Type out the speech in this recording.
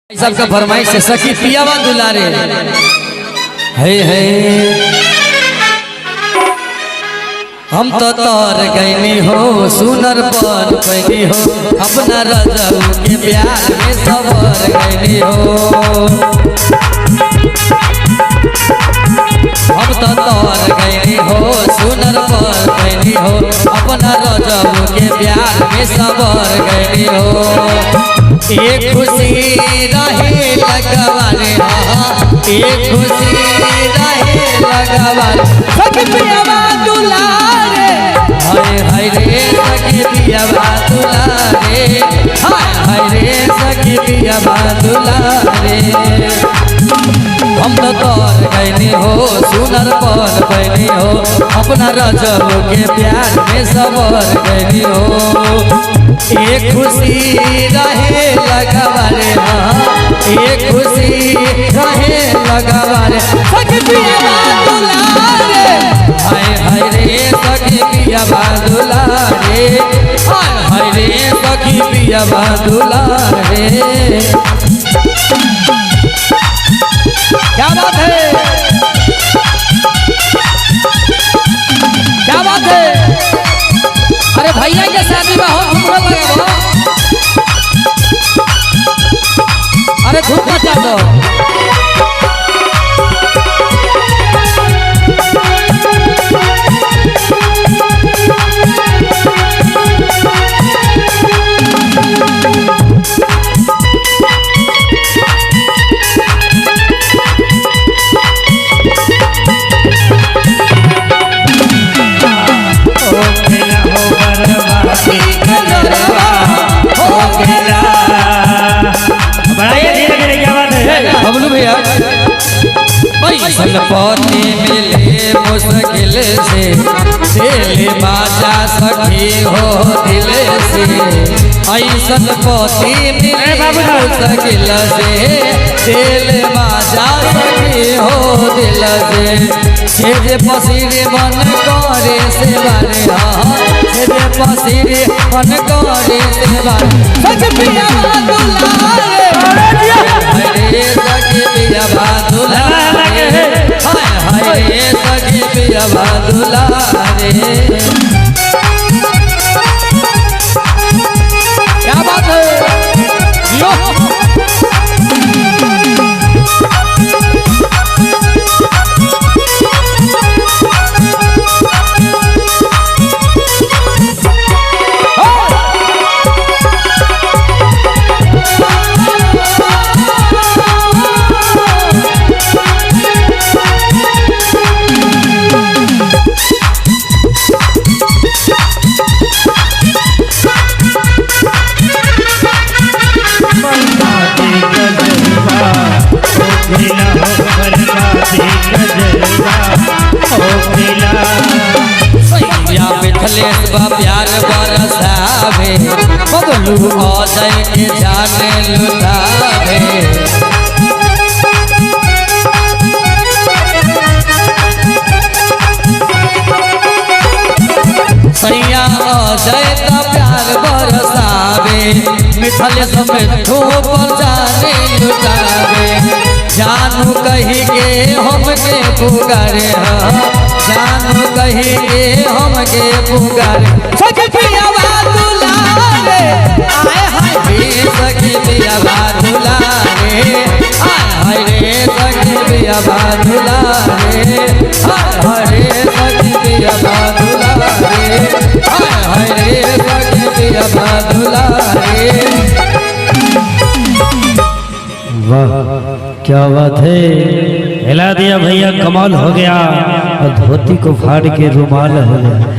सबका फरमाइश है सखी पियावा दुलारे हे हे हम तो तोर गईनी हो सुनर पर पैनी हो अपना रजऊ के प्यार में सवर गईनी हो। हम तो तोर गईनी हो सुनर पर पैनी हो अपना रजऊ के प्यार में सवर गईनी हो। एक खुशी रहे लगवाने एक खुशी रहे लगवाने सखी पियावा दुलारे हाय हाय रे सखी पियावा दुलारे हाय हाय रे सखी पियावा दुलारे। हम तो तोर गईनी हो सुनर पर पैनी हो अपना रजऊ के प्यार में सवर गईनी हो। एक खुशी रहे लगवारे एक खुशी रहे लगवारे सखी पियावा दुलारे हाय हाय रे सखी पियावा दुलारे हाय हाय रे सखी पियावा दुलारे। क्या बात है, क्या बात है। अरे भैया के शादी में हो झुमका लगाओ, अरे धूप मचा दो। बबलू भैया पति मिले मुश्किल से दिल बाजा सखी हो दिल से ऐसन पति मिले मुश्किल से दिल बाजा सखी हो दिल से जे पसीरे मन करे से बारे से जे पसीरे मन करे से बारे सखी पियावा दुलारे रे सखी पियावा दुलारे हाय हाय रे सखी पियावा दुलारे। क्या बात है जियो। प्यार बरसावे बबलू अजय के जाने लुटावे सैया अजय का प्यार बरसावे मिथलेश मिठू पर जाने लुटावे जानू कही के हमके पुकारे जानू कही के हमके पुकारे सखी पियावा दुलारे आय हाय रे सखी पियावा दुलारे आय हाय रे सखी पियावा दुलारे हाय हाय रे सखी पियावा दुलारे हाय हाय रे सखी पियावा दुलारे। वाह क्या बात है, हिला दिया भैया, कमाल हो गया और धोती को फाड़ के रुमाल हो गया।